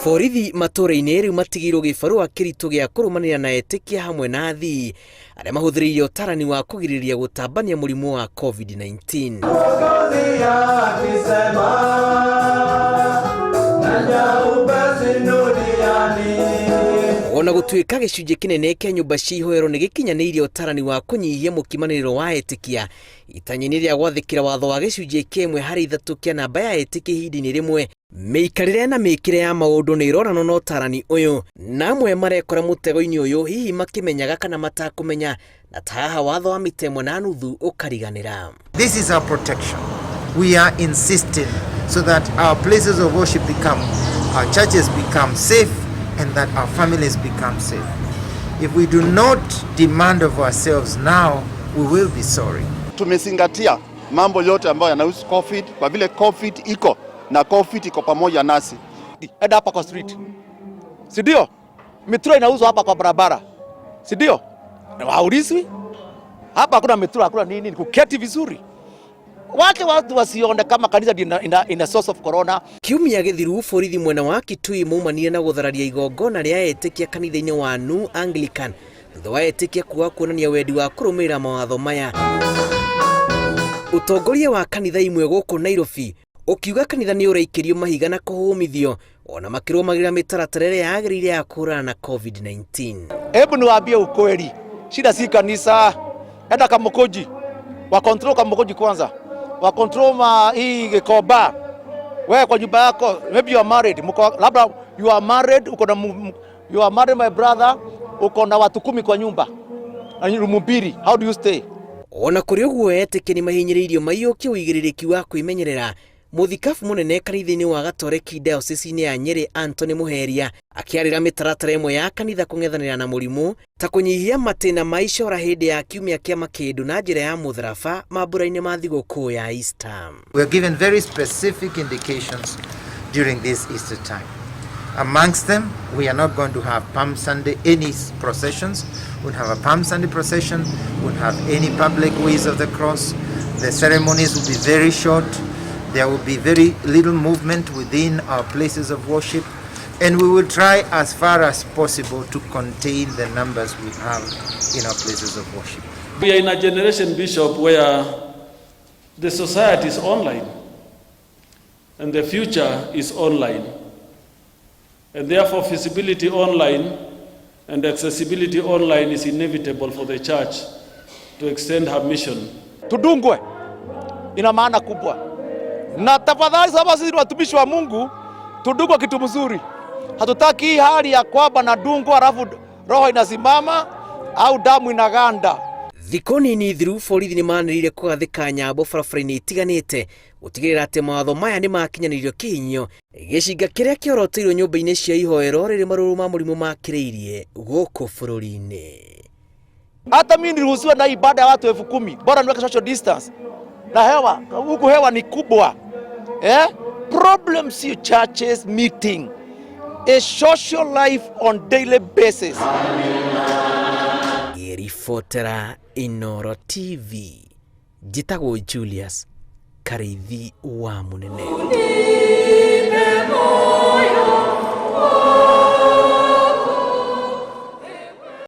Borithi matũũra-inĩ rĩu matigĩirwo gĩbarũa kĩritũ gĩa kũrũmanĩrĩra na etĩkia hamwe na athii arĩa mahũthĩrĩire ũtarani wa kũgirĩrĩria gũtambania mũrimũ wa COVID-19. Ona gũtuĩka gĩcunjĩ kĩnene kĩa nyũmba cia ihoero nĩ gĩkinyanĩirie ũtarani wa kũnyihia mũkimanĩrĩro wa etĩkia itanya-inĩ rĩa gwathĩkĩra watho wa gĩcunjĩ kĩa ĩmwe harĩ ithatũ kĩa namba ya etĩkia ihinda-inĩ rĩmwe. Mĩikarĩre na mĩkĩre ya maũndũ nĩ ĩrorano na ũtarani ũyũ, na amwe marekora mũtego-inĩ ũyũ hihi makĩmenyaga kana matakũmenya, na ta haha watho wa mita ĩmwe na nuthu ũkariganĩra. This is our protection. We are insisting so that our places of worship become, our churches become safe and that our families become safe. If we do not demand of ourselves now, we will be sorry. Tumezingatia mambo yote ambayo yanahusu COVID kwa vile COVID iko na COVID iko pamoja nasi. Enda hapa kwa street, si ndio? Mitura inauzwa hapa kwa barabara, si ndio? Waulizwi hapa, hakuna mitura, hakuna nini, ni kuketi vizuri. Wache watu wasione kama kanisa ina, ina, ina source of corona. Kiumia gĩthiru borithi mwena wa Kitui maumanire na gũthararia igongona rĩa etĩkia kanitha-inĩ wa New Anglican thutha wa etĩkia kuga kuonania wendi wa kũrũmĩrĩra mawatho maya. Ũtongoria wa kanitha imwe gũkũ Nairobi ũkiuga kanitha nĩ ũraikĩrio mahiga na kũhũmithio ona makĩrũmagĩrĩra mĩtaratara ĩrĩa yagĩrĩire ya kũhũrana na COVID-19. Hebu niwaambie ukweli, shida si kanisa. Enda Kamukunji, wa control Kamukunji kwanza, wa control ma hii Gikomba. Wewe kwa nyumba yako, maybe you are married, mko labda you are married, uko na you are married my brother, uko na watu 10 kwa nyumba na room mbili, how do you stay? Ona kũrĩ ũguo etĩkia nĩ mahinyĩrĩirio maiyũkie ũigĩrĩrĩki wa kwĩmenyerera. Mũthikabu mũnene kanitha-inĩ wa Gatoreki diocese-inĩ ya Nyĩrĩ Anthony Mũheria akĩarĩra mĩtaratara ĩmwe ya kanitha kũng'ethanĩra na mũrimũ ta kũnyihia matĩna ma icora hĩndĩ ya kiumia kĩa makĩndũ na njĩra ya mũtharaba mambura-inĩ ma thigũkũ ya Easter. We are given very specific indications during this Easter time. Amongst them, we are not going to have Palm Sunday, any processions. We won't have a Palm Sunday procession, we won't have any public ways of the cross. The ceremonies will be very short. There will be very little movement within our places of worship. And we will try as far as possible to contain the numbers we have in our places of worship. We are in a generation, Bishop, where the society is online and the future is online. And therefore, feasibility online and accessibility online is inevitable for the church to extend her mission. Tudungwe ina maana kubwa, na tafadhali, sababu sisi ni watumishi wa Mungu, tudungwe kitu mzuri. Hatutaki hii hali ya kwamba nadungwa halafu roho inasimama au damu inaganda. Thikũ nini thiru borithi nĩ manĩrĩire kũgathĩka nyambo barabara-inĩ itiganĩte gũtigĩrĩra atĩ mawatho maya nĩ makinyanĩirio kĩhinyio gĩcinga kĩrĩa kĩoroteirwo nyũmba-inĩ cia ihoero rĩrĩ marũrũ ma mũrimũ makĩrĩirie gũkũ bũrũri-inĩ. Hata mimi niruhusiwa na ibada ya watu 10,000, bora niweke social distance na hewa huku, hewa ni kubwa eh? Problem si churches meeting, a social life on daily basis. Ngĩribotera Inooro TV njĩtagwo Julius Karĩithi wa Mũnene.